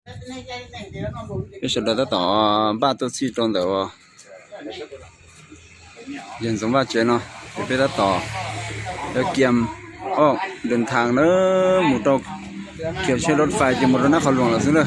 Peb sawv daws tab tom npaj tuaj txhij rau ntawm uas yawg Ntxoov Vaj tsev no, ces peb tab tom yuav kiam oj dawm thav na, mus rau khiav tsheb lub fais ces mus rau Nab Qhov Luam lawm xwb na.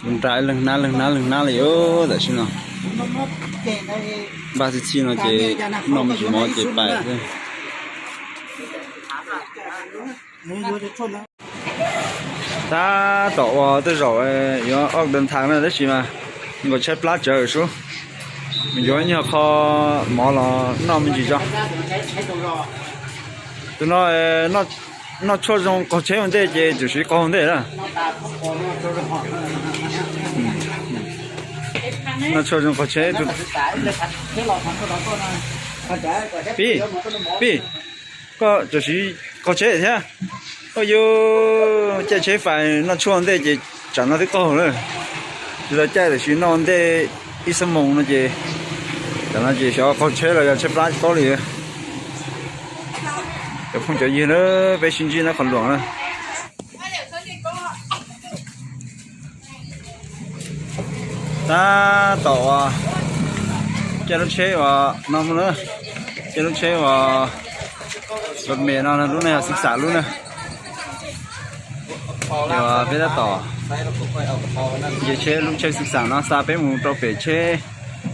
Nra leej hnab leej hnab leej hnab li tam sim no. Npaj txhij txhij no ces noj me ntsis mov ces pais xwb. Tab tom ua tej zaum yuav oj dawm thav na tab sis mas nkaus tshaib plab tsawv sub, yuav ib nyuag qho mov los noj me ntsis tso. Tus no noj tshuaj zoo qaug tsheb ua ntej ces tam sim qaug ua ntej na. Noj tshuaj zoo qaug tsheb. Pib, pib, koj tam sim qaug tsheb thiab. Ua yus caij tsheb fais noj tshuaj ua ntej ces tsam no twb qaug lawm. Tsis tau caij tam sim noj ua ntej ib xuab moos no ces tam no ces xyov qaug tsheb los yog tshaib plab paub li. Cov phooj cov ywg na, peb sib ntsib Nab Qhov Luam na. Tab tom uas caij lub tsheb uas no, caij lub tsheb uas los me no, lub no yog xwb xam lub na. Ces peb tab tom nce tsheb lub tsheb xwb xam no xa peb mus rau pem tsheb,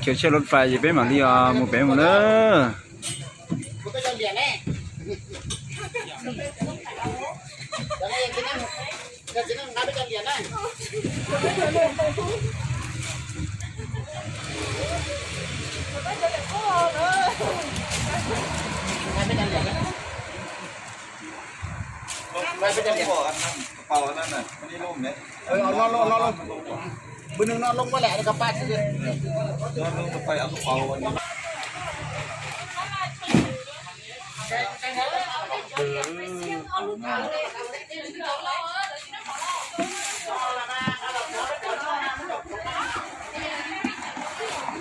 khiav tsheb lub fais ces peb mam li mus pem mus na.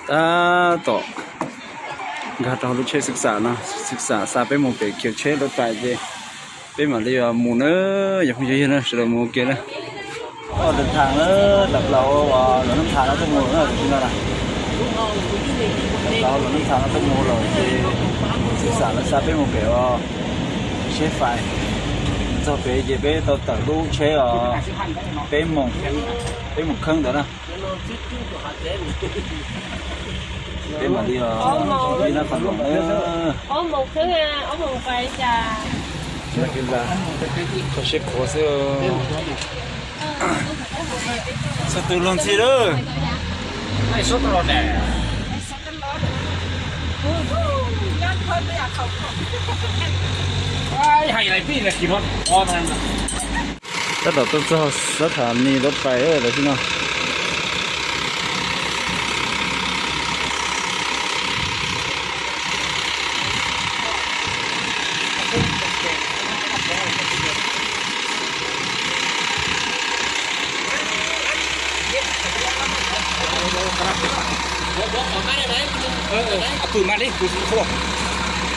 Tab tom nkag rau lub tsheb xwb xam no, xwb xam xa peb mus pem khiav tsheb lub fais ces peb mam li mus na, yog phooj yog ywg na, sawv daws mus ua ke na. Oj dawm thav na, tawm plaws uas lub nab thav no tuaj mus na, tam sim no na. Tawm plaws lub nab thav no tuaj mus lawm ces xwb xam lawv xa peb mus pem uas tsheb fais. Txog pem ces peb tau tawm lub tsheb os, peb moos, peb moos kheeb ntawd na. Peb mam li os, peb nab qhov luam na. Kho siab khuav xwb. Txhua tus luag ntxhi lawm. Tab tom tuaj txog sab tham ni lub fais tam sim no.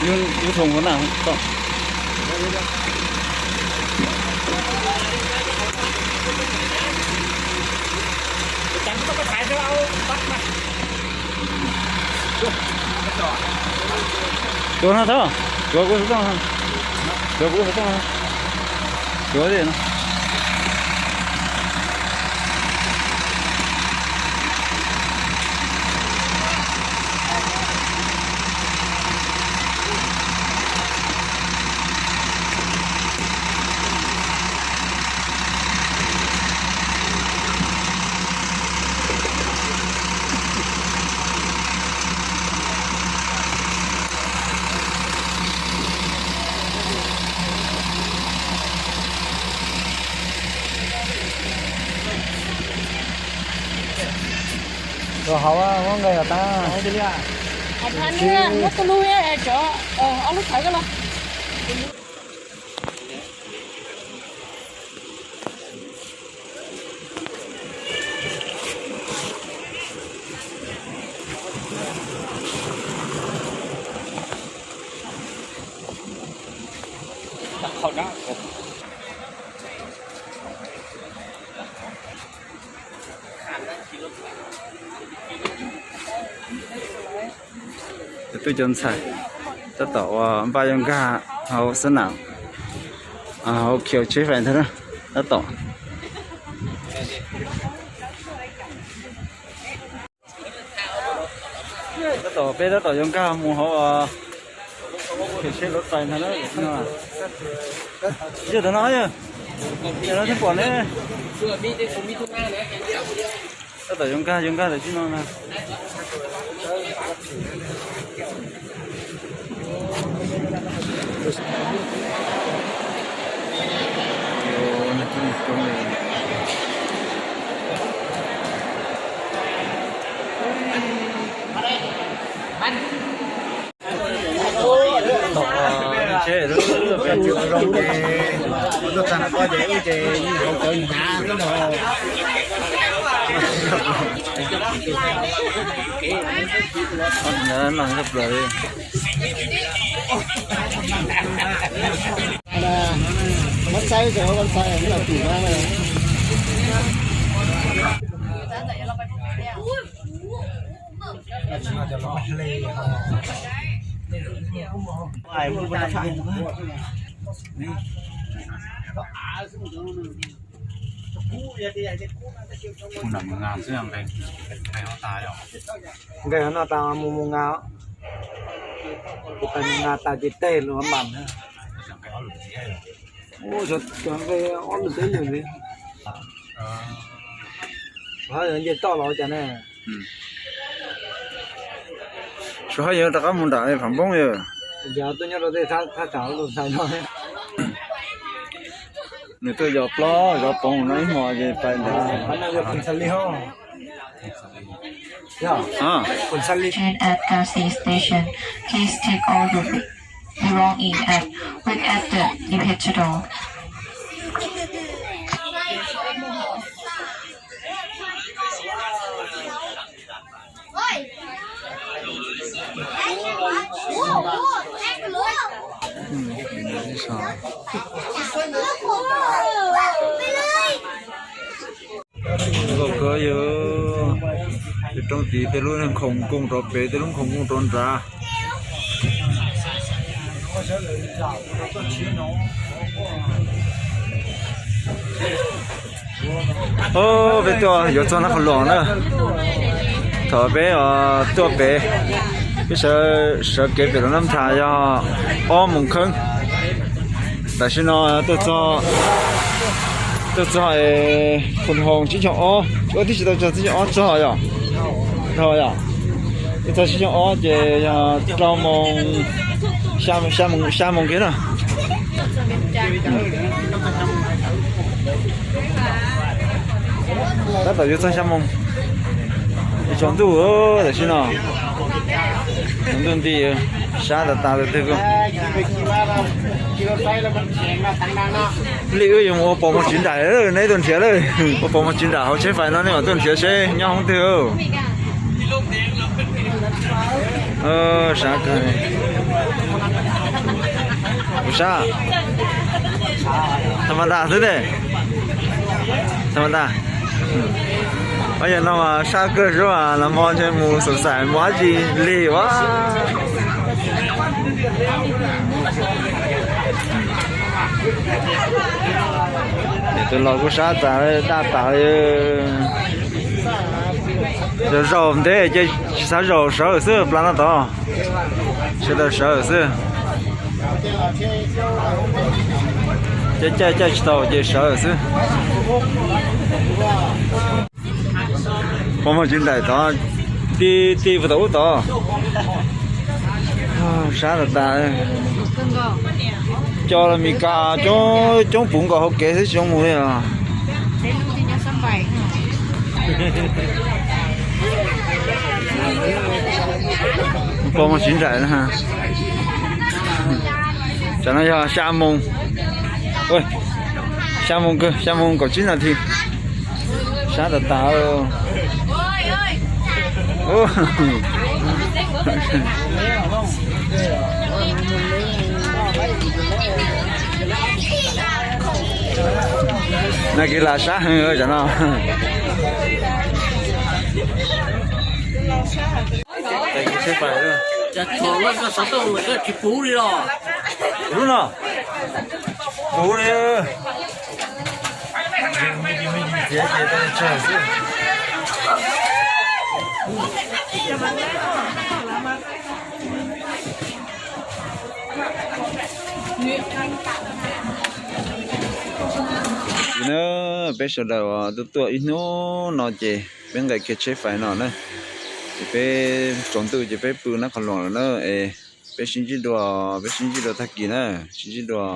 Yus thoo ko na. Tuav no thaub, tuav kuv xov tooj, tuav kuv xov tooj, tuav li no. Tus hauv muab nqes los tag. Muab tus lub, cov, ob lub thawv los. Tus tub cov ntxhais tab tom ua npaj yuav nkag hauv xab nam, hauv khiv tsheb fais ntag na, tab tom. Tab tom peb tab tom yuav nkag mus hauv khiv tsheb luv fais ntag na. Yog tam no, yog tam no twb pom ne. Tab tom yuav nkag yuav nkag tam sim no na. Tom tsheb lub pem tsis ua zoo ces tuaj txog nram ko ces wb ces yeej hauv cawv hnyav xwb ntag. Hnyav no tshaj plaws li. Website, website, website. Mus nram mus nqa xwb, nqe ho tas yom. Nqe ho no tas mus mus nqa. Kuv tas mus nqa tas ces teg los mam na. Ua cov nqe ob lwm teb lwm li. Hab yog nce toj los cas ne. Tsuas hab yog rov qab mus nram Phav Npoob yog. Yog tuaj nyob rau tej thaj tsam tus ntxhais no. Nws tuaj yos plob zov poov no ib hmo ces pais ntawd. At L C station, please take all your belonging and wait at the departure door. Nkauj kawg yog, tus roob tid tej lub nkhoos nkooj rov pem, tej lub nkhoos nkooj rov nrad. Peb tuaj yuav txog Naj Qhoos Loos na. Thaum peb tuaj pem, peb sawv kev pem Loos Nab Thas yog ob moos kheeb. Tam sim no tuaj txog, tuaj txog Phu Hoos tsib caug ob, ua tib si tau txog tsib caug ob txog yom. Txog yom. Tuaj txog tsib caug ob ces yog rau moos, xya moos kiag na. Tab tom yuav txog xya moos. Tsaus ntuj tam sim no. Tsaus ntuj nti, sab tas tas tus twg. Li wb yuav mus ua pov mov tsis nraim, neb tuaj nrhiav lawm. Ua pov mov tsis nraim hauv tsheb fais no, nej mam tuaj nrhiav seb nyob hoob twg. Sab kawg. Kuv sab. Tha ma nta xwb ne. Tha ma nta. Yog no mas sab kawg xwb mas, nag hmo ntshe mus xav xaim mus dab tsi lig ua. Tus laus kuj sab tas, daj tas. Zaum zaum ntev ces tsis xav zaum, sawv xwb, plas no tod. Sawv daws sawv xwb. Caij caij caij tsis tau ces sawv xwb. Pov mov tsis nraim tod, ti ti puas tau ub tod. Sab tas tas. Cov los Mis Kas coob coob puv nkaus hauv kev xwb tsis zoo mus li os. Pom mus tsis nraim na. Tam no yog xya moos, xya moos kawg, xya moos kaum tsib nas this. Sab tas tas. Nag kis lam sab heev tam no. Lub no, puv li. Ces na, peb sawv daws uas tuaj tuaj ib hnub no ces peb nqes kiag tsheb fais no na, ces peb tsaus ntuj ces peb pw nab qhov luam lawm na, es peb sib ntsib dua, peb sib ntsib dua tag kis na, sib ntsib dua.